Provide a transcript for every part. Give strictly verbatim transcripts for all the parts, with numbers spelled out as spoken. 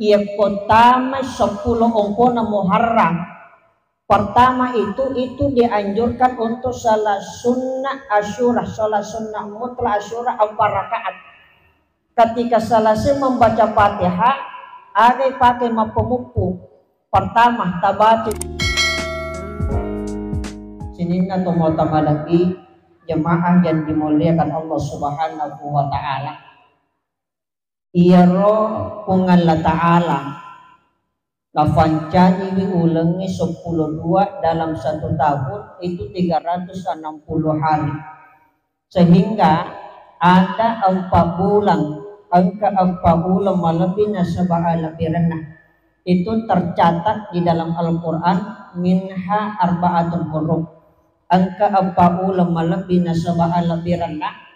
Iyakko tamai seppulo ompona Muharram, pertama itu, itu dianjurkan untuk salat sunnah Asyura, salat sunnah mutlak Asyura empat rakaat. Ketika selesai membaca Fatihah, ada pakai mappamuppu. Pertama, tabaca. Sininna tomatoa malebbi, jemaah yang dimuliakan Allah Subhanahu wa Ta'ala. Iyaro Puang Allah Ta'ala nafancajiwi ulengnge seppulo dua dalam satu tahun, itu tiga ratus enam puluh hari. Sehingga ada empat bulan, engka empat bulan malebbi nasaba alebbirenna. Itu tercatat di dalam Al-Quran, minha arba'atun hurum. Engka empat bulan malebbi nasaba alebbirenna.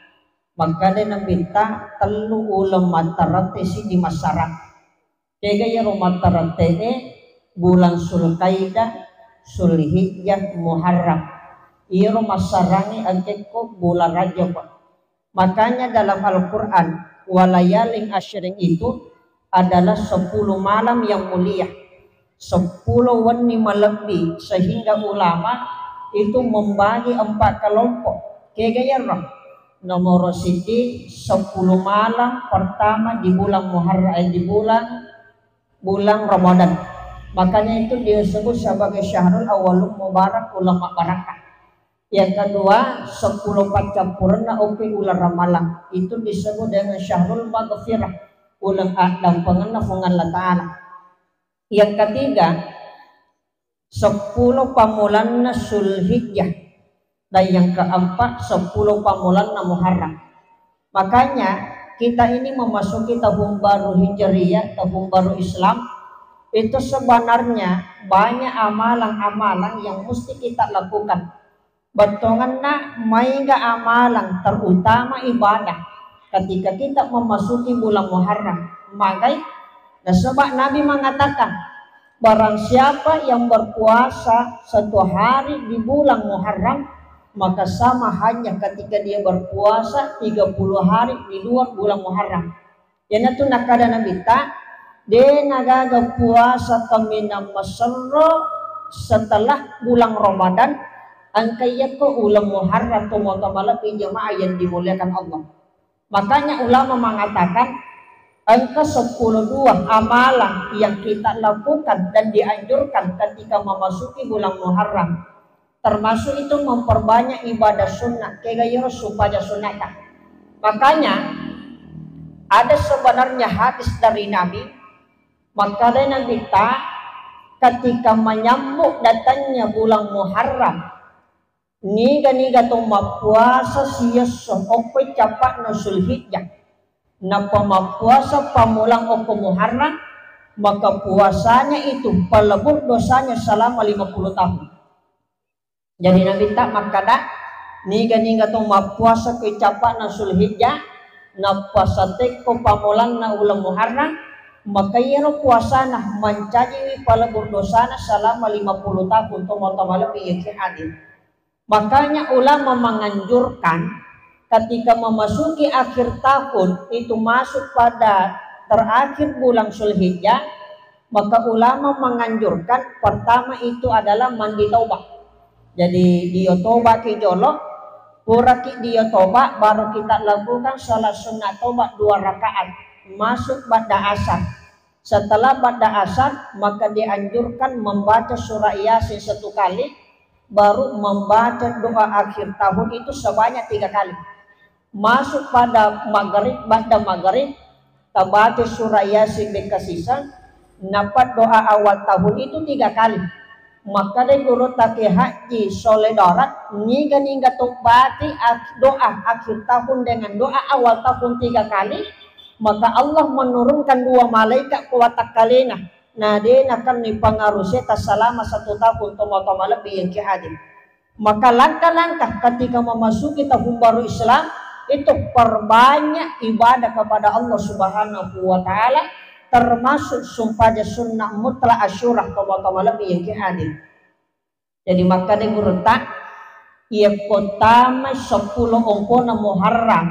Makkeda Nabitta, tellu uleng mattarette, siddi massarang. Kega iyaro mattarette e? Bulan Sulkaidah, Sulhijjah, Muharram. Iyaro massarangnge engkekko bulan Rajab. Makanya dalam Al-Quran, walayalin asyrin itu adalah sepuluh malam yang mulia, seppulo wenni malebbi, sehingga ulama itu membagi empat kelompok. Kega iyaro? Nomor siji, sepuluh malam pertama di bulan Muharram, eh, di bulan, bulan Ramadan. Makanya itu disebut sebagai syahrul awalun mubarak, uleng mabbarakka. Yang kedua, seppulo paccappurenna okko uleng Ramalang, itu disebut dengan syahrul maghfirah, uleng addampengenna Puang Allah Ta'ala. Yang ketiga, seppulo pammulanna Sulhijjah, dan yang keempat, seppulo pammulanna Muharram. Makanya, kita ini memasuki tahun baru Hijriah, tahun baru Islam, itu sebenarnya banyak amalan-amalan yang mesti kita lakukan. Bettuangenna maega amalan, terutama ibadah, ketika kita memasuki bulan Muharram. Magai? Nasaba Nabi mengatakan, barang siapa yang berpuasa satu hari di bulan Muharram, maka sama hanya ketika dia berpuasa tiga puluh hari di luar bulan Muharram. Iyanatu nakkeda Nabitta, de nagaga puasa kaminang maserro setelah bulan Ramadan, engka iyakko uleng Muharram, tomatoa malebbi, jemaah yang dimuliakan Allah. Makanya ulama mengatakan, engka seppulo dua amalan yang kita lakukan dan dianjurkan ketika memasuki bulan Muharram. Termasuk itu memperbanyak ibadah sunnah, kega iyaro sumpajang sunnatta. Makanya, ada sebenarnya hadis dari Nabi, makkeda Nabitta, ketika menyambut datangnya bulan Muharram, niga-niga to mappuasa siesso okko cappa'na Sulhijjah, nappa mappuasa pammulang okko Muharram, maka puasanya itu pelebur dosanya selama lima puluh tahun. Jadi Nabitta makkeda, niga-niga to mappuasa ko cappa'na Sulhijjah, nappa satekko pammulanna uleng Muharram, maka iyaro puasana mancajiwi palebur dosana selama lima puluh tahun, tomatoa malebbi iyakiya hadis. Makanya ulama menganjurkan ketika memasuki akhir tahun, itu masuk pada terakhir bulan Sulhijjah, maka ulama menganjurkan pertama itu adalah mandi taubat. Jadi, dio tobaki jolo, puraki dio tobat, baru kita lakukan salat sunnah tobat dua rakaat, masuk ba'da asar. Setelah ba'da asar, maka dianjurkan membaca surah Yasin satu kali, baru membaca doa akhir tahun itu sebanyak tiga kali. Masuk pada maghrib, ba'da maghrib, tabaca surah Yasin bekka siseng, nappa doa awal tahun itu tiga kali. Makkeda Gurutta Kiai Haji Soleh Darat, niga-niga tobbati ak-, doa akhir tahun dengan doa awal tahun tiga kali, maka Allah menurunkan dua malaikat ko watakkalena. Na de nakenni pangaruh setan selama satu tahun, tomatoa malebbi iyakiya hadis. Maka langkah-langkah ketika memasuki tahun baru Islam itu perbanyak ibadah kepada Allah Subhanahu wa Ta'ala, termasuk sumpajang sunnah mutlak Asyura, tomatoa malebbi iyakiya hadis. Jadi makkeda Gurutta, iyakko tamai seppulo ompona Muharram,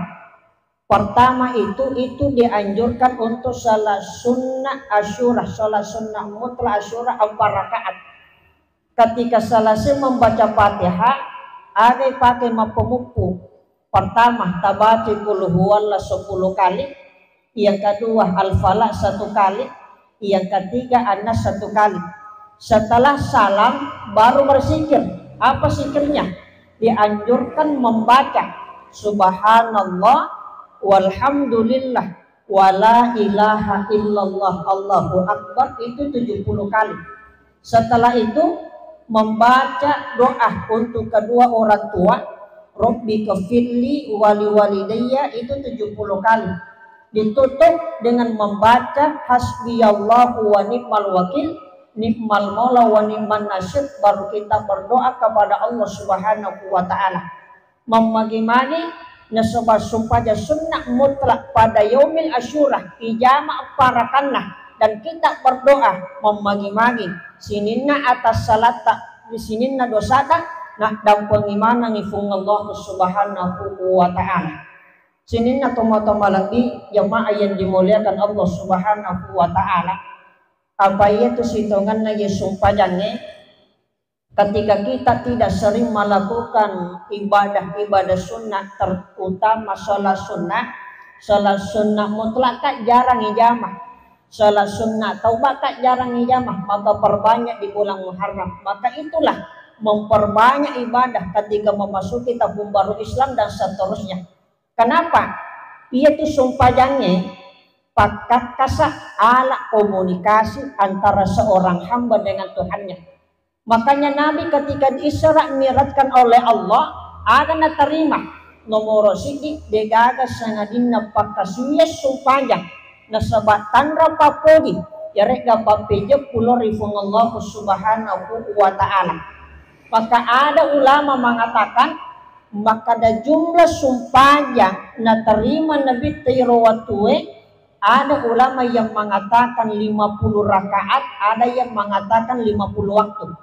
Pertama itu, itu dianjurkan untuk salat sunnah Asyura, salat sunnah mutlak Asyura empat rakaat. Ketika selesai membaca Fatihah, agai pakai mappamuppu. Pertama, tabaca Qul Huwallah sepuluh kali, yang kedua Al-Falaq satu kali, yang ketiga An-Nas satu kali. Setelah salam, baru berzikir. Apa zikirnya? Dianjurkan membaca Subhanallah, walhamdulillah, wala ilaha illallah, Allahu Akbar, itu tujuh puluh kali. Setelah itu, membaca doa untuk kedua orang tua, Rabbi ghafirli wali walidayya, itu tujuh puluh kali. Ditutup dengan membaca hasbiyallahu wa ni'mal wakil, ni'mal maula wa ni'man nasir, baru kita berdoa kepada Allah Subhanahu wa Ta'ala. Mammagi-magi nasaba sumpajang sunnah mutlak pada yaumil Asyura, ijama eppa rakanna, dan kita berdoa mammagi-magi, sininna atas salatta, sininna dosata, naddampengi manengi Fuang Allah Subhanahu wa Ta'ala. Sininna tomatoa malebbi, jamaah yang dimuliakan Allah Subhanahu wa Ta'ala, apa iya tu sitongenna ye sumpajangnge? Ketika kita tidak sering melakukan ibadah-ibadah sunnah, terutama sholat sunnah, sholat sunnah mutlak kan jarang ijamah, sholat sunnah taubat kan jarang ijamah, maka perbanyak di bulan Muharram. Maka itulah memperbanyak ibadah ketika memasuki tahun baru Islam dan seterusnya. Kenapa? Iya tu sumpajangnge pakkakkasa alat komunikasi antara seorang hamba dengan Tuhannya. Makanya Nabi ketika diisra mi'rajkan oleh Allah, aga naterima? Nomoro siddi, degaga sangadinna pakkasuwiang sumpajang, nasaba tanra pappoji, yaregga pappejeppu lao ri Fuang Allah Subhanahu wa Ta'ala. Maka ada ulama mengatakan, makkada jumlah sumpajang naterima Nabitta iro wattue, ada ulama yang mengatakan lima puluh rakaat, ada yang mengatakan lima puluh waktu.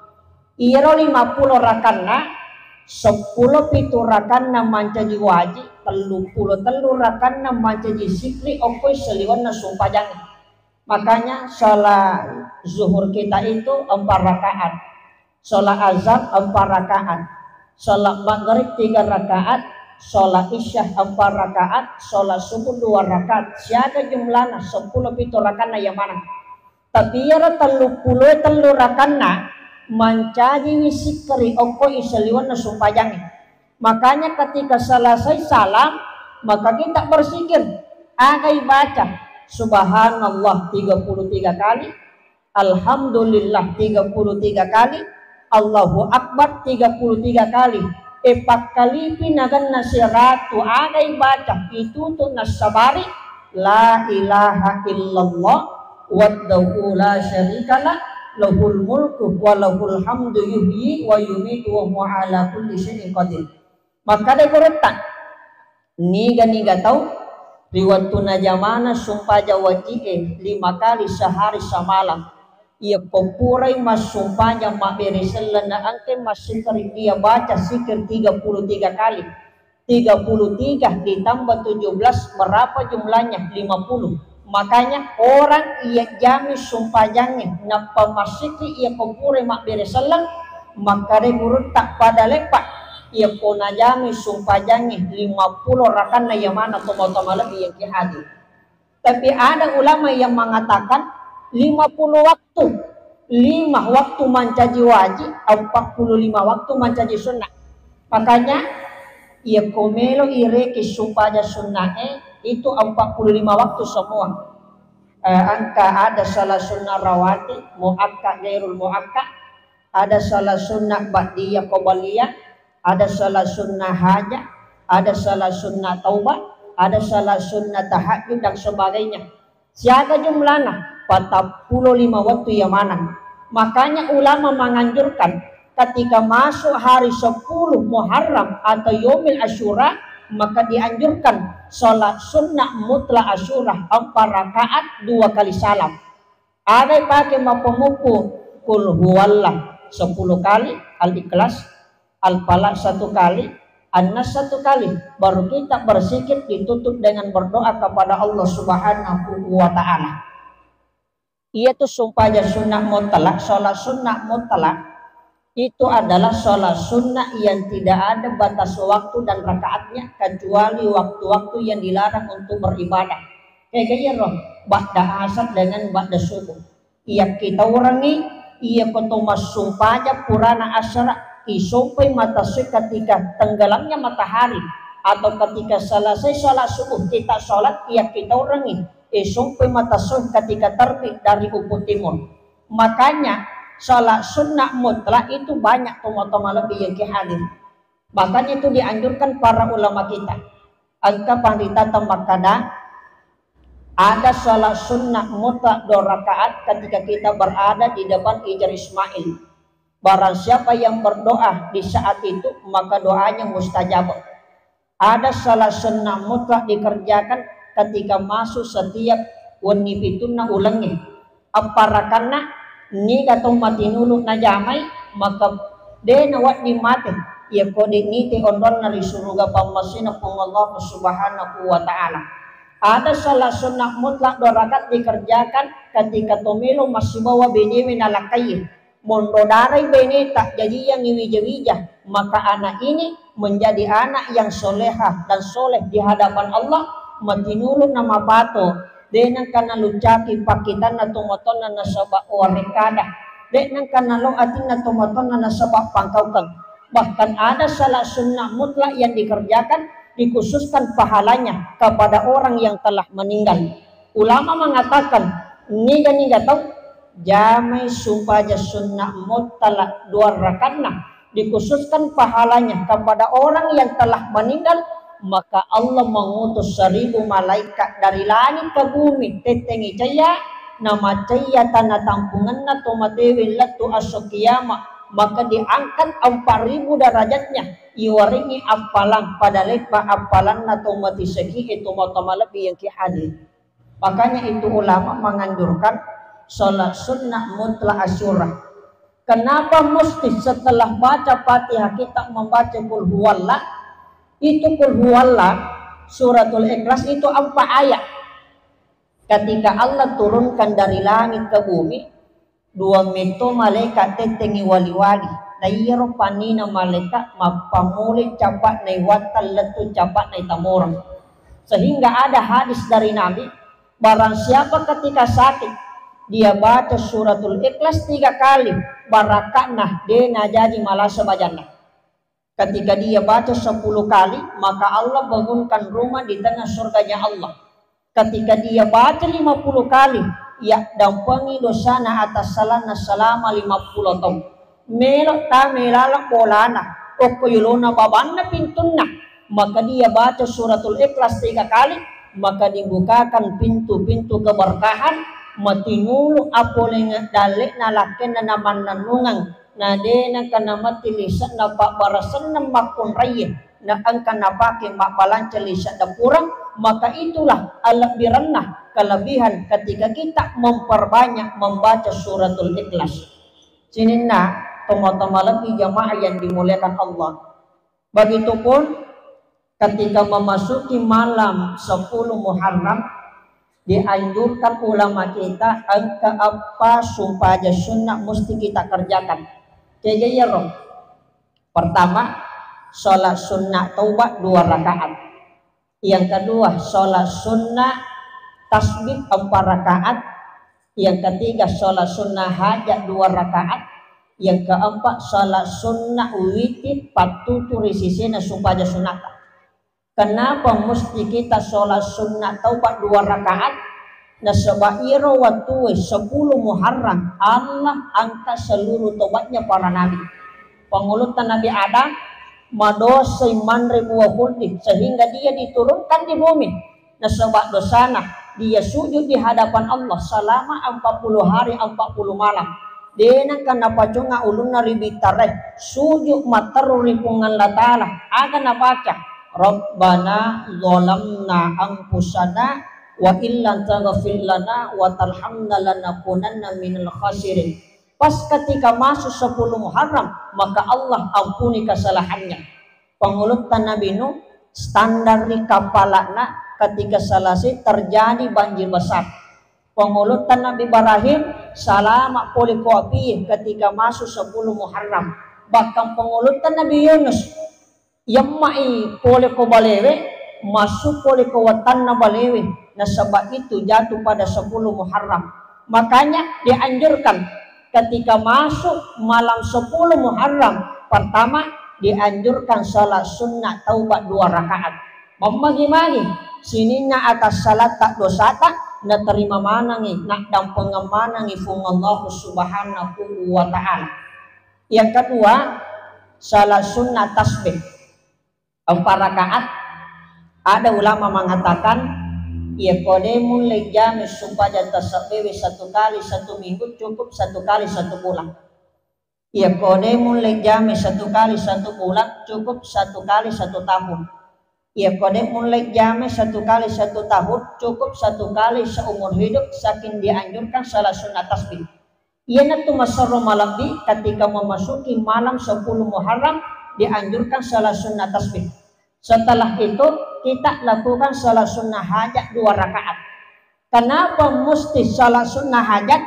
Iyaro lima puluh rakanna, seppulo pitu rakanna mancaji wajib, telluppulo tellu rakanna mancaji sikri okkoi saliwenna sumpajang. Makanya sholat zuhur kita itu empat rakaat, sholat asar empat rakaat, sholat maghrib tiga rakaat, sholat isya empat rakaat, sholat subuh dua rakaat, siaga jumlahna seppulo pitu rakanna iya maneng. Tapi iyaro telluppulo tellu rakanna mancajiwi sikri okkoi saliwenna sumpajangnge. Makanya ketika selesai salam, maka kita berzikir. Aga ibaca? Subhanallah tiga puluh tiga kali, Alhamdulillah tiga puluh tiga kali, Allahu Akbar tiga puluh tiga kali. E pakkalipi naganna siratu, aga ibaca? Itutu nassabari, la ilaha illallah wahdahu la syarikalah, lahul mulku wa lahul hamdu yuhyi wa yumitu wa huwa ala kulli syai'in qadir. Makkadai gurutta, niga-niga tau ri wettu najamana sumpajang waji'e lima kali sehari semalam, iyakko purai massumpajang mabbere selleng na engkai massikri, dia baca sikir tiga puluh tiga kali. Tiga puluh tiga ditambah tujuh belas, berapa jumlahnya? Lima puluh. Makanya orang iya jami sumpajangnge nappa massikri iyakko purai mabbere selleng, makkadai gurutta pada leppa, iyakko najami sumpajangnge lima puluh rakanna iya maneng tomatoa malebbi iya ki hadir. Tapi ada ulama yang mengatakan lima puluh waktu, lima waktu mancaji wajib, empat puluh lima waktu mancaji sunnah. Makanya, iyakko melo ireki sumpajang sunnae itu empat puluh lima waktu semua. Eh, engka ada sholat sunnah rawatib, muakkad, gairul muakkad, ada sholat sunnah ba'diyah qabliyah, ada sholat sunnah hajat, ada sholat sunnah taubat, ada sholat sunnah tahajud dan sebagainya. Siaga jumlahna? Patappulo lima wettu iya maneng. Makanya ulama menganjurkan ketika masuk hari sepuluh Muharram atau Yaumil Asyura, maka dianjurkan sholat sunnah mutlak Asyura empat rakaat dua kali salam. Aga ipake mappamuppu? Qul huwallah sepuluh kali, Al-Ikhlas, Al-Falaq satu kali, Enam satu kali, baru kita berzikir, ditutup dengan berdoa kepada Allah Subhanahu wa Ta'ala. Iya tu sumpajang sunnah mutlak, sholat sunnah mutlak itu adalah sholat sunnah yang tidak ada batas waktu dan rakaatnya kecuali waktu-waktu yang dilarang untuk beribadah. Kayak gaya roh, ba'da asar dengan ba'da subuh. Iyakkitaurengngi, iyako to massumpajang purana asara, isompai matassue ketika tenggelamnya matahari, atau ketika selesai sholat subuh kita sholat, iyakkitaurengngi, isompai matassue ketika terbit dari ufuk timur. Makanya sholat sunnah mutlak itu banyak tomatoa malebbi yang hadir. Bahkan itu dianjurkan para ulama kita. Engka panritata makkada, ada sholat sunnah mutlak dua rakaat ketika kita berada di depan Hajar Ismail. Barang siapa yang berdoa di saat itu, maka doanya mustajab. Ada sholat sunnah mutlak dikerjakan ketika masuk setiap wenni pitunna ulengnge. Apparakanna, niga tau matinulu najamai, maka de nawedding mate, iyako de nite onronna ri suruga pammasena Puang Allah Subhanahu wa Ta'ala. Ada sholat sunnah mutlak dua rakaat dikerjakan ketika to melo massibawa benewe nalakkaie. Monro darai beneta, jajiangngi wija-wija, maka anak ini menjadi anak yang soleha dan soleh di hadapan Allah, matinulu na mapato, de nengka naluccaki pakkitanna tomatoanna nasaba warekkada, de nengka nalo atinna tomatoanna nasaba pangkaukeng. Bahkan ada sholat sunnah mutlak yang dikerjakan, dikhususkan pahalanya kepada orang yang telah meninggal. Ulama mengatakan, niga-niga tau jamai sumpajang sunnah mutlak dua rakaatna, dikhususkan pahalanya kepada orang yang telah meninggal, maka Allah mengutus seribu malaikat dari langit ke bumi, tettengi caiya, namacaiya tanah tampungenna to matewe lettu esso kiamat, maka diangkat empat ribu derajatnya, iwarengngi appalang pada leppa appalanna to mati syahi'e, tomatoa malebbi yang ki hadir. Makanya itu ulama menganjurkan sholat sunnah mutlak Asyura. Kenapa mesti setelah baca Fatihah kita membaca Qul Huwallah? Itu Qul Huwallah, Suratul Ikhlas itu empat ayat. Ketika Allah turunkan dari langit ke bumi, dua metto malaikat tettengi wali-wali. Na iyaro pannina malaikat mappammulai capa'na iwattang lettu capa'na itamoreng. Sehingga ada hadis dari Nabi, barang siapa ketika sakit, dia baca suratul Ikhlas tiga kali, barakatna de najaji malasa bajanna. Ketika dia baca sepuluh kali, maka Allah bangunkan rumah di tengah surganya Allah. Ketika dia baca lima puluh kali, yaddampengi dosana atassalanna selama lima puluh taung. Melo tame laleng bolana, okko yolona babanna pintunna, maka dia baca suratul Ikhlas tiga kali, maka dibukakan pintu-pintu keberkahan, matinulu apoleng dalle'na lakkenna namannennungeng. Na de nengka namatti lise'na pabbarasenna makkunraie, na engka napake mabbalanca lise'na pureng, maka itulah alebbirenna kelebihan ketika kita memperbanyak membaca suratul Ikhlas. Sininna tomatoa malebbi jamaah yang dimuliakan Allah. Begitupun ketika memasuki malam sepuluh Muharram, dianjurkan ulama kita engka eppa sumpajang sunnah mesti kita kerjakan. Kegeyaro. Pertama, sholat sunnah taubat dua rakaat. Yang kedua, sholat sunnah tasbih empat rakaat. Yang ketiga, sholat sunnah hajat dua rakaat. Yang keempat, sholat sunnah witir pattutu ri sisena sumpajang sunnata. Kenapa mesti kita sholat sunnah taubat dua rakaat? Nasaba iro wattue sepuluh Muharram, Allah angkat seluruh tobatnya para nabi. Pangulutta Nabi Adam madosai manre buah khuldi sehingga dia diturunkan di bumi. Nasaba dosana, dia sujud di hadapan Allah selama empat puluh hari, empat puluh malam. De nengka napaconga ulunna ri bittarae, sujud matteru ri Puang Allah Ta'ala. Aga nabaca? Rabbana zalamna anfusana wa illam taghfir lana wa tarhamna lanakunanna minal khasirin. Pas ketika masuk sepuluh Muharram, maka Allah ampuni kesalahannya. Pangulutta Nabi Nuh, standar ri kapala'na ketika selesai terjadi banjir besar. Pangulutta Nabi Ibrahim, salama pole ko api ketika masuk sepuluh Muharram. Bahkan pangulutta Nabi Yunus, yemmai pole ko balewe, masuk pole ko watanna balewe, nasaba itu jatuh pada sepuluh Muharram. Makanya dianjurkan ketika masuk malam sepuluh Muharram, pertama dianjurkan salat sunnah taubat dua rakaat. Mammagi-magi sininna atas salatta dosata naterima manangi, naddampengeng manangi Fuang Allah Subhanahu wa Ta'ala. Yang kedua, salat sunnah tasbih empat rakaat. Ada ulama mengatakan, iya kode mulle jame supaya tasabbewe satu kali satu minggu, cukup satu kali satu bulan. Iya kode mulle jame satu kali satu bulan, cukup satu kali satu tahun. Iya kode mulle jame satu kali satu tahun, cukup satu kali seumur hidup, saking dianjurkan salat sunnah tasbih. Iyanatu maserro malebbi ketika memasuki malam sepuluh Muharram dianjurkan salat sunnah tasbih. Setelah itu kita lakukan salat sunnah hajat dua rakaat. Kenapa mesti salat sunnah hajat?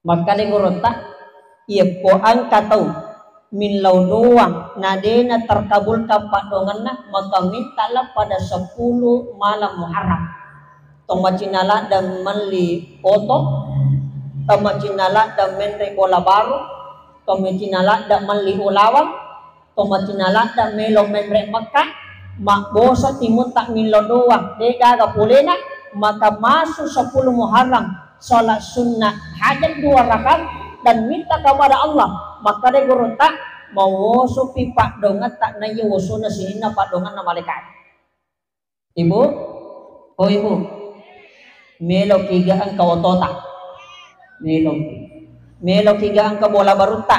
Makkeda gurutta, iyakko engka tau millau doang na de'na terkabulkan paddoangenna, maka mintalah pada sepuluh malam Muharram. Tomacina ladde melli oto, tomacina ladde menre bola baru, tomacina ladde melli ulaweng, tomacina ladde melo menre Mekka, mabbosa timutta millau doang, de gaga polena, maka masuk sepuluh Muharram, salat sunnah hajat dua rakaat dan minta kepada Allah. Makkeda gurutta, mawosopi paddoangetta naiya wosona sininna paddoangenna malaikat. Ibu, oh ibu, meloki ga engka otota? Meloki. Meloki ga engka bola barutta?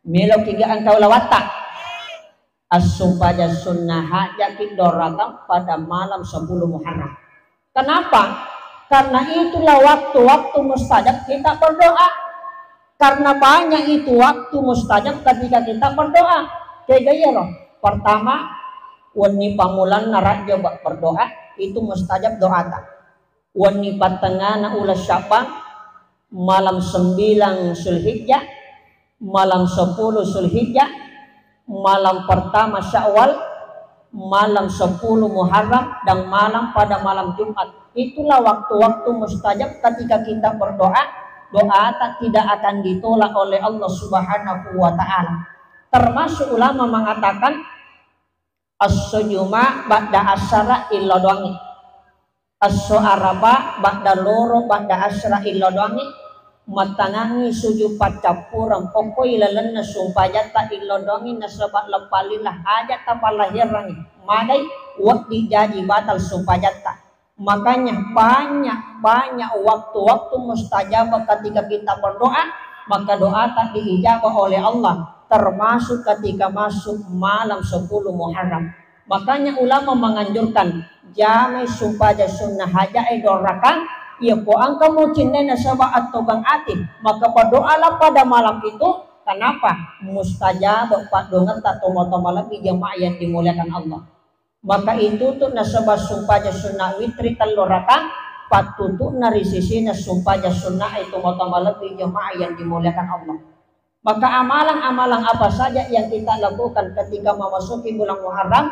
Meloki ga engka ulawatta? Assumpaja sunnah hajaki dorakang pada malam sepuluh Muharram. Kenapa? Karena itulah waktu-waktu mustajab kita berdoa. Karena banyak itu waktu mustajab ketika kita berdoa. Kega iyaro? Pertama, wenni pammulanna rajja berdoa, itu mustajab doata. Wenni pattengngana uleng Sya'ban, malam sembilan Zulhijjah, malam sepuluh Zulhijjah, malam pertama Syawal, malam sepuluh Muharram, dan malam pada malam Jumat. Itulah waktu-waktu mustajab ketika kita berdoa, doa tak tidak akan ditolak oleh Allah Subhanahu wa Ta'ala. Termasuk ulama mengatakan, esso Juma ba'da asara illo doangngi. Esso Araba ba'da loro ba'da asara illo doangngi. Mattangangngi sujud paccappureng, pokkoi lalenna sumpajatta illo doangngi nasaba leppalillah aja tapallahirangngi. Madai wedding jaji batal sumpajatta. Makanya banyak-banyak waktu-waktu mustajabah ketika kita berdoa, maka doa tak diijabah oleh Allah, termasuk ketika masuk malam sepuluh Muharram. Makanya ulama menganjurkan, jamai sumpaja sunnah hajae dorakang, iya ko engka mucinnena saba attogang ati, maka berdoalah pada malam itu. Kenapa? Mustajabah paddoangetta tomatoa malebbi jamaah yang dimuliakan Allah. Maka itu tu nasaba sumpaja sunnah witri tellu rakang, pattutu'na ri sisina sumpaja sunnah itu maka malebbi jamaah yang dimuliakan Allah. Maka amalan-amalan apa saja yang kita lakukan ketika memasuki bulan Muharram?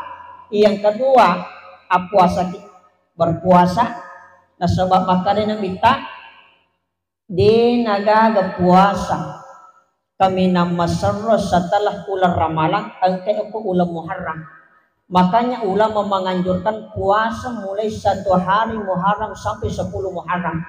Yang kedua, appuasaki, berpuasa. Nasaba makkeda Nabitta, de nagaga puasa kaminang maserro setelah uleng Ramalang, engka okko uleng Muharram. Makanya ulama menganjurkan puasa mulai satu hari Muharram sampai sepuluh Muharram.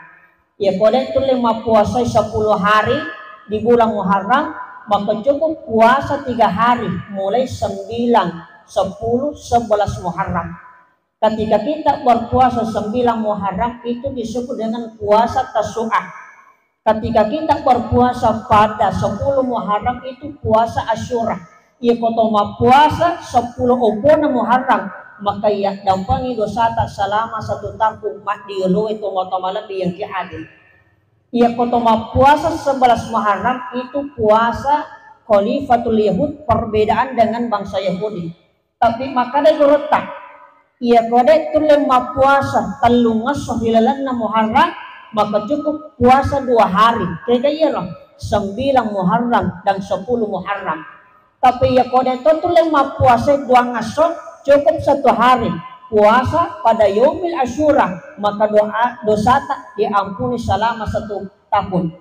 Ya, ko de tulle mappuasai sepuluh hari di bulan Muharram, maka cukup puasa tiga hari, mulai sembilan, sepuluh, sebelas Muharram. Ketika kita berpuasa sembilan Muharram, itu disebut dengan puasa Tasu'ah. Ketika kita berpuasa pada sepuluh Muharram, itu puasa Asyura. Iya ko to mappuasa sepuluh ompona Muharram, maka yaddampengi dosata selama satu tahun, maddioloe tomatoa malebbi yang ki hadir. Iya ko to mappuasa sebelas Muharram, itu puasa Khalifatul Yahud, perbedaan dengan bangsa Yahudi. Tapi makkeda gurutta, iya ko de' tulle mappuasa tellung esso ri lalenna Muharram, maka cukup puasa dua hari. Kega iyaro? Sembilan Muharram dan sepuluh Muharram. Tapi iya ko de' to tulle mappuasa dua esso, cukup satu hari puasa pada yaumil Asyura, maka doa, dosata diampuni selama satu tahun.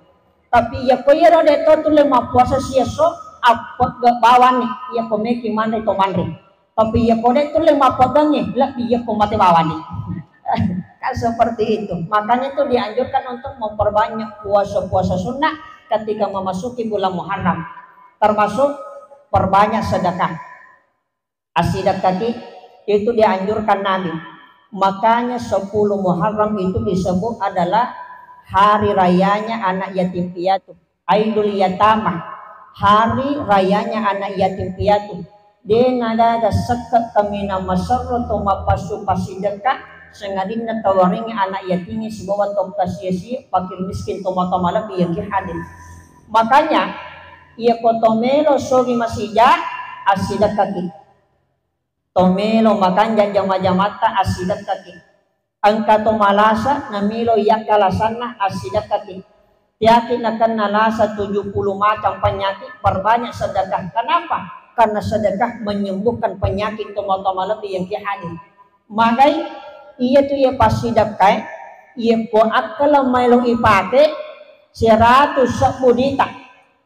Tapi iya ko iyaro de' to tulle mappuasa siesso, appegge bawani iya ko meki manre to manre. Tapi iya ko de' tulle mappeggengngi, lebbi iya ko mate bawani. Kan seperti itu. Makanya itu dianjurkan untuk memperbanyak puasa-puasa sunnah ketika memasuki bulan Muharram. Termasuk perbanyak sedekah. Assidekkaki itu dianjurkan Nabi. Makanya sepuluh Muharram itu disebut adalah hari rayanya anak yatim piatu, Aidul Yatama, hari rayanya anak yatim piatu. De' nagaga sekke' kaminang maserro to mappasu passidekka, sangadinna tawarengngi anak yatingnge sibawa to kasiya-siya, fakir miskin, tomatoa malebbi yang ki hadir. Makanya iya ko to melo sogi masija, assidekkaki. To melo makanja jama-jamatta, assidekkaki. Engka to malasa namelo yakkalasanna, assidekkaki. Tiaki nakenna lasa tujuh puluh macam penyakit, perbanyak sedekah. Kenapa? Karena sedekah menyembuhkan penyakit tomatoa malebbi yang ki hadir. Magai iya tu iya passidekkae, iya ko akkala maelo ipake, seratus sebbu dita.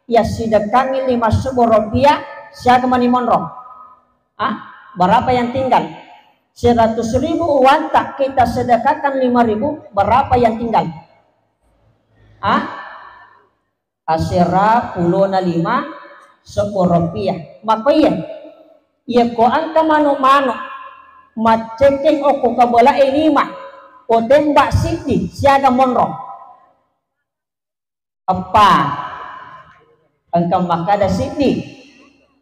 Iya sidekkangi lima sebbu rupiah, siaga mani monro. Ah, berapa yang tinggal? Seratus ribu uangta kita sedekahkan lima ribu, berapa yang tinggal? Ah, asera pulona lima sebbu rupiah. Mako iya, iya ko engka manu-manu maccekeng okko kabolae lima, ko tembak siddi siaga monro. Eppa. Engka makkada siddi,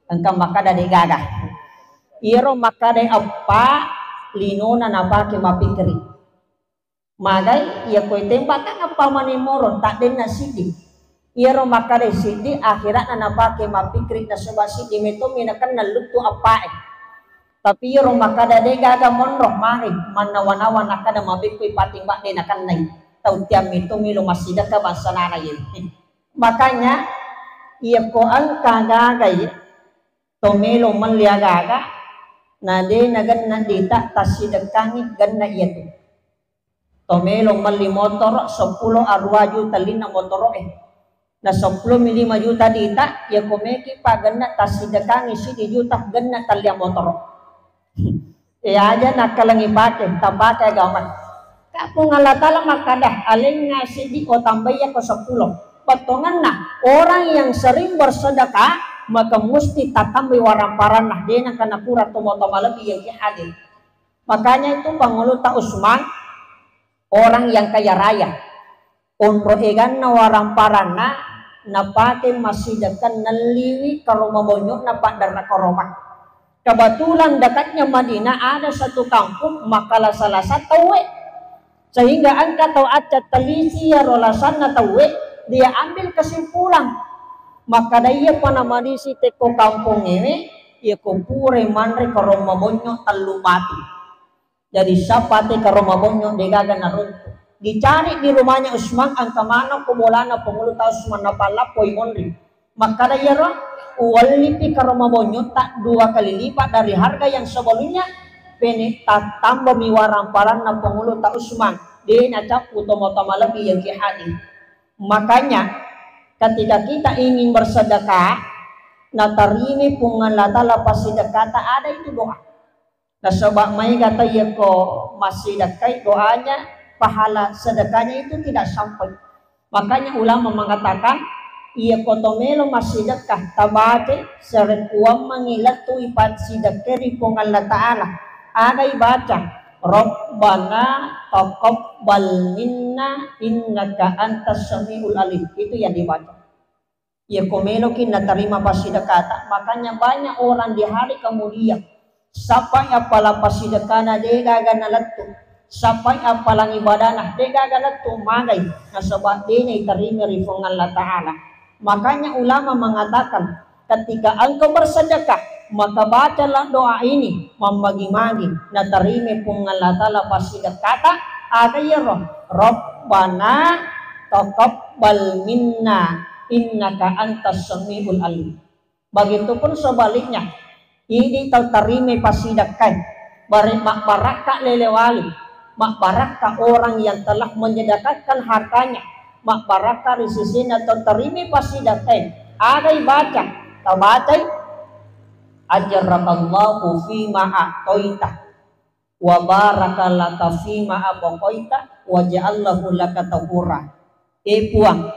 engka makkada de'gaga. Iyaro makkada eppa, linona napake mapikkiri. Magai iya koe tembak kan eppa mani moro, taddenna siddi. Iyaro makkada siddi, akhiratna napake mapikkiri nasaba siddi mettomi nakenna luttu eppae. Tapi iyaro makkada de'gaga monro, magi mannawa-nawa nakkada mabekko ipatimbang de' nakennai. Tau tiang metto melo massidekka bangsa nana ye. Makanya iya ko engka gaga ye, to melo melli aga-aga, na de' nagenna dita tassidekkangi genna iyatu. To melo melli motoro seppulo arua juta linna motoro'e. Na seppulo mi lima juta dita, iya ko meki pa genna tassidekkangi siddi juta genna tallia motoro. E aja nakkalengi pake, tapake agama. Ka Puang Allah Ta'ala makkada, alenna siddi o tambaiya ko seppulo. Bettuanna, orang yang sering bersedekah, maka musti tatambai waramparanna, de' nengka napura tomatoa malebbi yang ki hadir. Makanya itu Panguluta Usman, orang yang kaya raya, onro eganna waramparanna napake massidekka nelliwi karoma bonyo'na paddarna karoma. Kebetulan dekatnya Madinah ada satu kampung makkalasa-lasa tauwe, sehingga engka tau accattalisi iyaro lasanna tauwe, dia ambil kesimpulan. Makkada iyapa namadisi tekko kampongngewe, iya ko purai manre karoma bonyo tellu batu. Jadi sappa te karoma bonyo de'gaga naruntu. Dicari di rumahnya Usman, engka maneng ko bolana Panguluta Usman, napallappoi monri. Makkada iyaro, uwellipi karoma bonyo ta dua kali lipat dari harga yang sebelumnya, pene tattambami waramparanna Panguluta Usman, de' nacappu tomatoa malebbi yang ki hadir. Makanya ketika kita ingin bersedekah, natarimai Puang Allah Ta'ala passidekkata, ada itu doa. Nasaba maega tau iya ko massidekkai doanya, pahala sedekahnya itu tidak sampai. Makanya ulama mengatakan, iya ko to melo massidekka, tabaca sarekkuammengi lettu ipassidekkai ri Puang Allah Ta'ala. Aga ibaca, Rabbana taqabbal minna innaka antas samiul alim. Itu yang dibaca. Iya ko meloki natarima passidekkata, makanya banyak orang di hari kemudian, sappai appalang passidekkana de'gaga nalettu, sappai appalang ibadana de'gaga lettu, magai, nasaba de' naiterima ri Puang Allah Ta'ala. Makanya ulama mengatakan, Ketika engkau bersedekah, maka bacalah doa ini, mammagi-magi, natarima Puang Allah Ta'ala passidekkata, aga iyaro? Rabbana taqabbal minna innaka antas samiul alim. Begitupun sebaliknya, idi tau tarimai passidekkai, bare-, mabbarakka lelewali, mabbarakka orang yang telah menyedekahkan hartanya, mabbarakka ri sesena tau tarimai passidekkai, aga ibaca, tabacai, ajrakallahu fima a'taita, wa baraka laka fima abqaita, wa ja'allahu laka tahura. E Puang,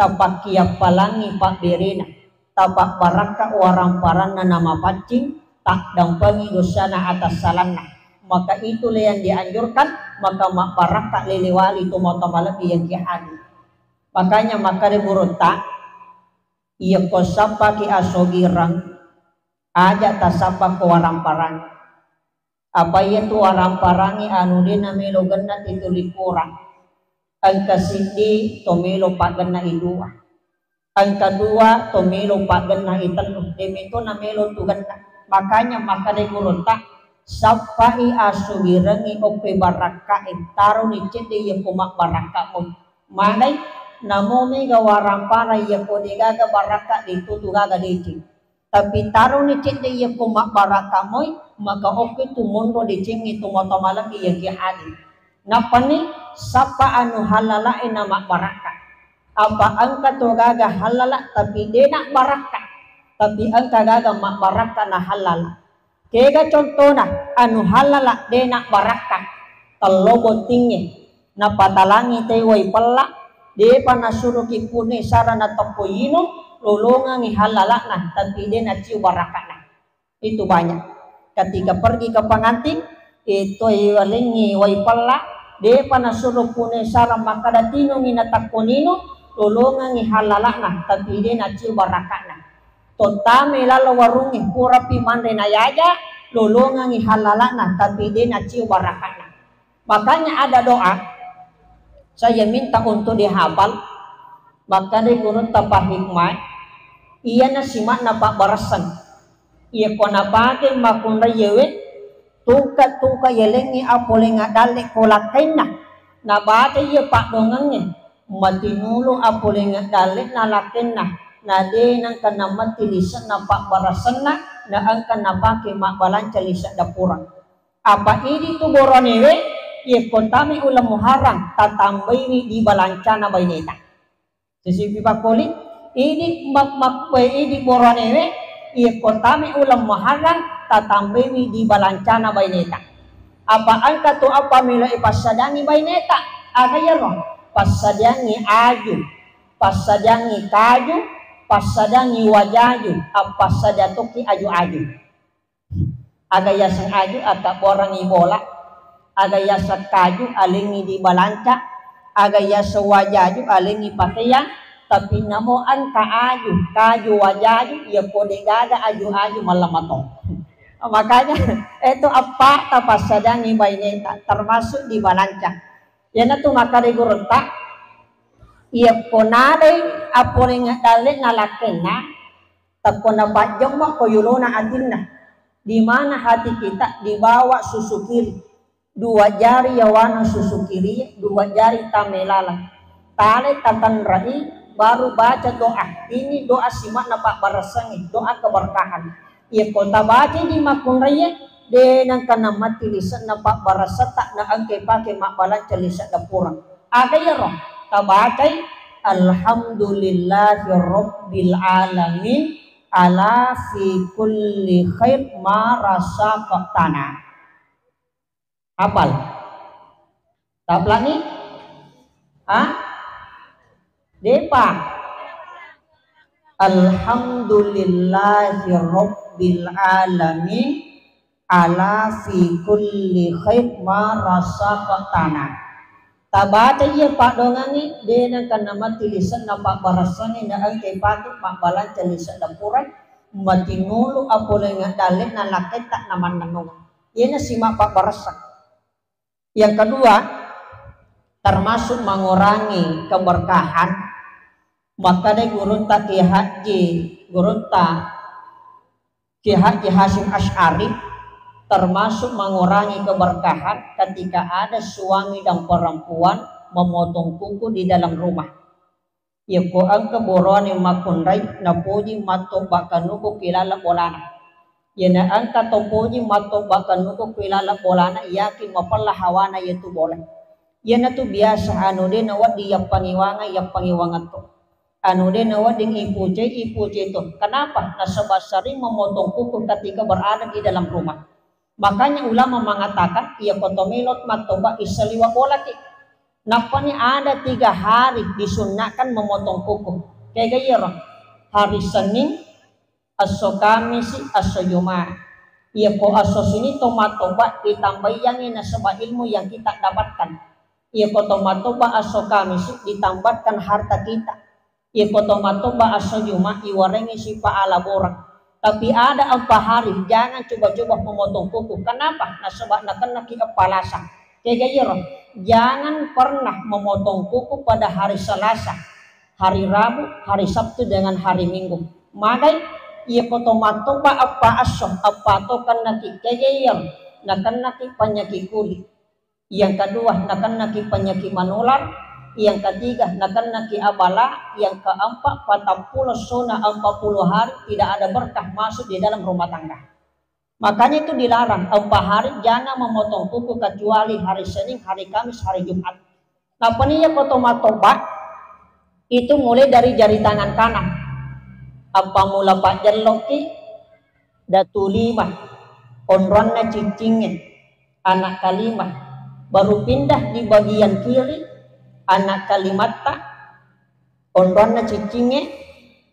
tapakkiappalangi pabberena, tapabbarakka waramparanna namapaccing, taddampengi dosana atassalanna. Maka itulah yang dianjurkan, maka mabbarakka lelewali tomatoa malebbi yang ki hadir. Makanya makkeda gurutta, iyako sappaki asogireng, aja tasappa ko waramparang. Apa iyatu waramparangnge anu de namelo genna tituli kurang. Engka siddi to melo paggenna i dua. Engka dua to melo paggenna i tellu. Demeto namelo tu genna. Makanya makkeda gurutta, sappai asugirengngi okko barakkae, taroni cedde iyako mabbarakka moi. Manai namo mega waramparang iyako degaga barakka ditutu gaga deceng. Tapi taroni cedde iyako mabbarakka moi, maka okko tu monro decengnge tomatoa malebbi iya ki hadir. Nappani sappa anu halalae na mabbarakka. Apa engka to gaga halala tapi de na barakka. Tapi engka gaga mabbarakka na halala. Kega contona anu halala de na barakka. Tello bottingnge. Napatalangi te wai pella, depa nasuroki pune sara natokko inung, lolongengi hallala'na, tapi de naciu baraka'na. Itu banyak. Ketika pergi ke pengantin, itu walengi wai pella, depa nasuro pune sara makkada tinungi natakko ninung, lolongengi hallala'na, tapi de naciu baraka'na. Tottame lalo warungnge, purapi manre nayaja, lolongengi hallala'na, tapi de naciu baraka'na. Makanya ada doa, saya minta untuk dihafal, makkeda gurutta pahikmai, iyana simakna pabbaresseng. Iyako napake makkunraiyewe, tungka-tungka yalengngi apolengnga dalle ko lakkainna, nabaca iya paddongengnge, matinulu apolengnga dalle'na lakkainna, na de nengka namatti lise'na pabbaressenna, na engka napake mabbalanca lise dappureng. Apa idi tu boronewe, iyako tame uleng Muharram, tatambaiwi di balancana baineta. Sisipi pakkoli, idi mak-, mak-, eh, idi boronewe, iyako tame uleng Muharram, tatambaiwi di balancana baineta. Apa engka tu apa melo e passadangi baineta, aga iyaro? Passadangi aju, passadangi kaju, passadangi wajaju, appassada tokki aju-aju. Aga yaseng aju, atabborangi bola. Aga yaseng kaju, alengngi di balanca. Aga yaseng wajaju, alengngi pakeang. Tapi namo engka aju, kaju, wajaju, iya ko degaga aju-aju, mallamato. Makanya, itu appa tapassadangi baineta, termasuk di balanca. Iyanatu makkeda gurutta, iyako nadai apolengnge dalle'na lakkainna, takko napajjemma ko yolona atinna. Di mana hati kita dibawa susu kiri. Dua jari yawana susu kiri, dua jari tame laleng. Tale tatanrai, baru baca doa. Ini doa simakna pabbaressengnge, doa keberkahan. Iyako tabacai di makkunraie, de nengka namatti lise'na pabbaressetta na engkai pake mabbalanca lise dappureng. Aga iyaro? Tabacai, "Alhamdulillahirabbil alamin, ala fi kulli khair ma razaqtana." Hafal? Taplani? Ah? Depa. Alhamdulillahirabbil alamin, ala fi kulli khair ma razaqtana. Tabaca iya paddongengngi, de nengka namatti lise'na pabbaressangnge na engkai pake mabbalanca lise dappureng, matinulu apolengnge dalle'na lakkaitta namannennungeng. Iyana simak pabbaresseng. Yang kedua, termasuk mengurangi keberkahan, Makkadai gurutta Kiai Haji, gurutta Kiai Haji Hasyim Asy'ari, termasuk mengurangi keberkahan ketika ada suami dan perempuan memotong kuku di dalam rumah. Yekko engka boroane makkunrai, napoji mattobba kanuku ki laleng bolana. Iyana engka to poji mattobba kanuku ki laleng bolana, yaki mapella hawana yetu bola. Iyanatu biasa anu de nawedding yappangiwangeng, yappangiwangeng to. Anu de nawedding ipucei, ipucei to. Kenapa? Nasaba sering memotong kuku ketika berada di dalam rumah. Makanya ulama mengatakan, iya ko to melo mattoba, issaliwa bolaki. Nappani ada tiga hari disunnakan memotong kuku. Kega iyaro? Hari Senin, esso Kamisi, esso Jumat. Iya ko esso Senin to mattoba, ditambaiyangi nasaba ilmu yang kita dapatkan. Iya ko to mattoba esso Kamisi, ditambahkan harta kita. Iko to matobba esso Juma, iwarengngi sipa alaboreng. Tapi ada empat hari, jangan coba-coba memotong kuku. Kenapa? Nasaba nakennaki eppa lasa. Kega iyaro? Jangan pernah memotong kuku pada hari Selasa, hari Rabu, hari Sabtu, dengan hari Minggu. Magai, iko to matobba eppa esso, eppa to kennaki. Kega iyaro? Nakennaki penyakit kulit. Yang kedua, nakennaki penyakit menular. Yang ketiga, nakennaki abala. Yang keempat, patappulo sona empat puluh hari tidak ada berkah masuk di dalam rumah tangga. Makanya itu dilarang, empat hari jangan memotong kuku kecuali hari Senin, hari Kamis, hari Jumat. Napani iya ko to matobba, itu mulai dari jari tangan kanan. Apa mula pajjelloki, datu lima, onroanna ciccingnge, anak kalima, baru pindah di bagian kiri, anak kalimatta, onroanna ciccingnge,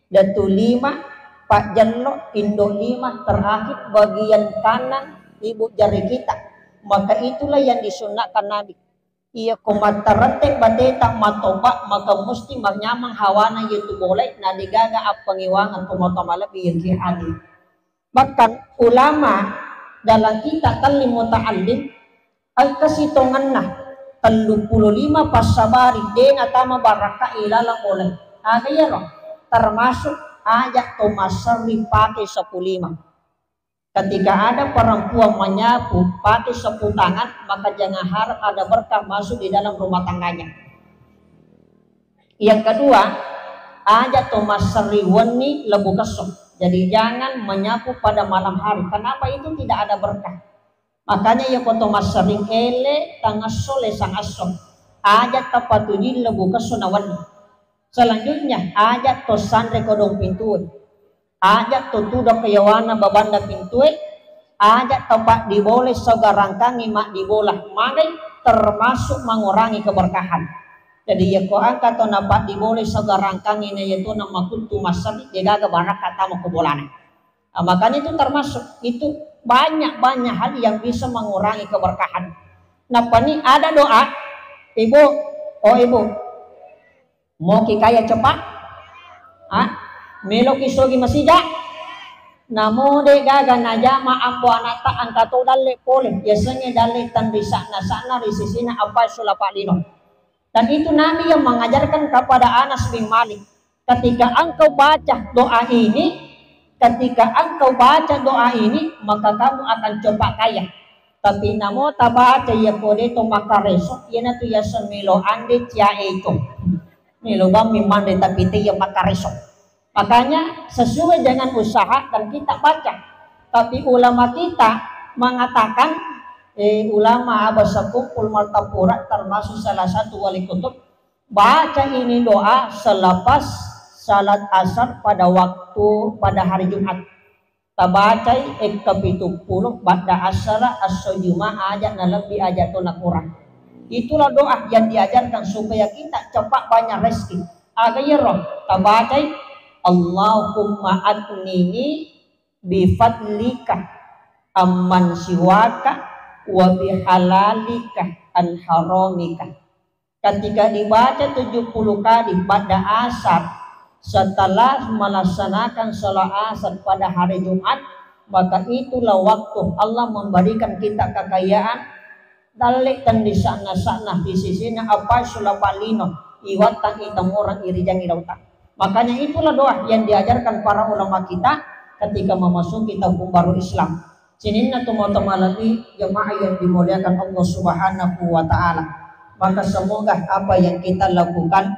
datu lima, pajjello, indo lima, terakhir bagian kanan ibu jari kita. Maka itulah yang disunnahkan Nabi. Iya ko mattarette bateta matoba, maka musti manyameng hawana yetu bolae, na degaga appangiwangeng tomatoa malebbi yengki adi. Bahkan ulama dalam kitab Tallim Muta'allim, engka sitongenna telluppulo lima passabari de natama barakka ilalang bolae. Aga iyaro? Termasuk aja to masserri pake sapu lima. Ketika ada perempuan menyapu pakai sapu tangan, maka jangan harap ada berkah masuk di dalam rumah tangganya. Yang kedua, aja to masserri wenni lebu kesso. Jadi jangan menyapu pada malam hari. Kenapa? Itu tidak ada berkah. Makanya iya ko to masserring ele tangesso lesang esso. Aja tapatujui lebu kesso na wenni. Selanjutnya, aja to sanre kodong pintue. Aja to tudang ke yawana babanda pintue, aja to paddibolai saugarangkangi maddibola magai, termasuk mengurangi keberkahan. Jadi iya ko engka to napaddibolai saugarangkangi na iya to na makuttu masserri, degaga barakka tama ko bolana. Ah, makanya itu termasuk, itu banyak-banyak hal yang bisa mengurangi keberkahan. Napani ada doa, ibu, oh ibu, moki kaya cepa? Ah, meloki sogi masija? Namo de gaga najama ambo anatta engka to dalle pole, yasengnge dalle tenri sakna-sakna ri sisina apa sulapa lino. Dan itu Nabi yang mengajarkan kepada Anas bin Malik, ketika engkau baca doa ini, ketika engkau baca doa ini, maka kamu akan cepat kaya. Tapi namo tabaca iya kode to makareso, iyanatu yaseng melo ande ciae itu. Melo bammi manre tapi te iya makareso. Makanya sesuai dengan usaha dan kita baca. Tapi ulama kita mengatakan, eh, ulama Abasa Kumpul Martapura termasuk salah satu wali kutub, baca ini doa selepas salat asar pada waktu, pada hari Jumat. Tabacai ekka pitu pulo badda asara esso Juma, aja na lebbi aja to na kurang. Itulah doa yang diajarkan supaya kita cepat banyak rezeki. Aga iyaro? Tabacai, Allahumma aghnini bifadlika amman siwaka wa bihalalika an haramika. Ketika dibaca tujuh puluh kali pada asar, setelah melaksanakan sholat asar pada hari Jumat, maka itulah waktu Allah memberikan kita kekayaan. Dalle tenri sakna-sakna di sisina apa sulapa lino, iwattang itamurang irijangi lauta. Makanya itulah doa yang diajarkan para ulama kita ketika memasuki tahun baru Islam. Sininna tomatoa malebbi, jamaah yang dimuliakan Allah Subhanahu wa Ta'ala. Maka semoga apa yang kita lakukan,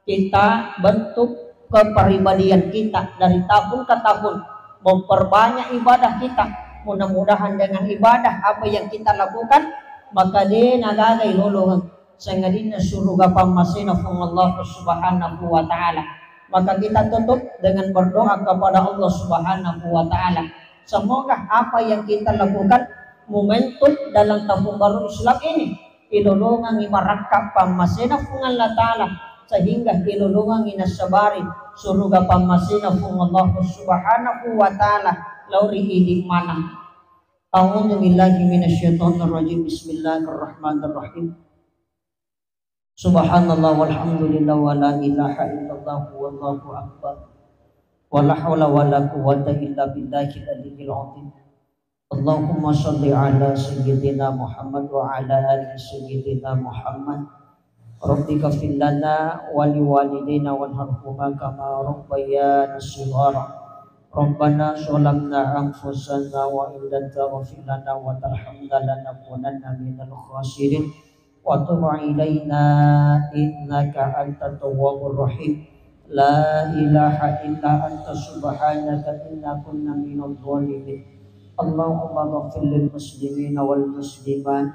kita bentuk kepribadian kita dari tahun ke tahun, memperbanyak ibadah kita. Mudah-mudahan dengan ibadah apa yang kita lakukan, maka de nagaga ilolongeng sangadinna suruga pammasena Puang Allah Subhanahu wa Ta'ala. Maka kita tutup dengan berdoa kepada Allah Subhanahu wa Ta'ala. Semoga apa yang kita lakukan momentum dalam tahun baru Islam ini ilolongangi marakka pammasena Puang Allah Ta'ala, sehingga ilolongangi nassabari suruga pammasena Puang Allah Subhanahu wa Ta'ala lao ri idi maneng. A'udzu billahi minasyaitonir rajim. Bismillahirrahmanirrahim. Subhanallah walhamdulillah wa la ilaha illallah wallahu akbar. Wa la haula wa la quwwata illa billahil aliyyil azim. Allahumma shalli ala sayyidina Muhammad wa ala ali sayyidina Muhammad. Rabbi ghfir lana wa liwalidina warhamhuma kama rabbayana shighara. Rabbana zalamna anfusana wa in lam taghfir lana wa tarhamna lanakunanna minal khasirin. Wa tub alaina innaka antat tawwabur rahim. La ilaha illa anta subhanaka inna kunna minadh dhalimin. Allahumma ghfir lil muslimina wal muslimat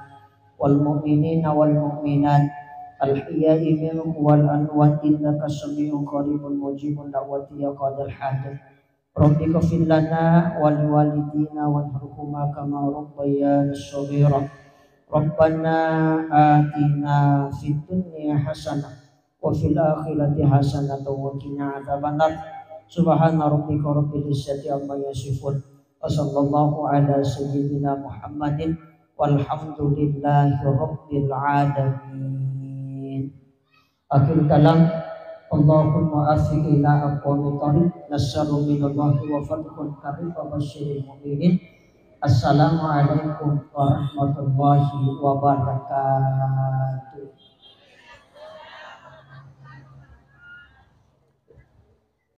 wal mu'minina wal mu'minat al ahya'i minhum wal amwat innaka sami'un qaribun mujibud da'wati ya qadhal hajat. Rabbi ghfir lana wa liwalidina warhamhuma kama rabbayana shaghira. Rabbana atina fid dunya hasanah wa fil akhirati hasanatan wa qina adzabannar. Subhana rabbika rabbil izzati amma yasifun. Wa sallallahu ala sayyidina Muhammadin walhamdulillahi rabbil alamin. Akhir kalam, Allahumma afi ila aqwami thariq, nasrun minallahi wa fathun qarib wa basyiril mu'minin. Assalamualaikum warahmatullahi wabarakatuh.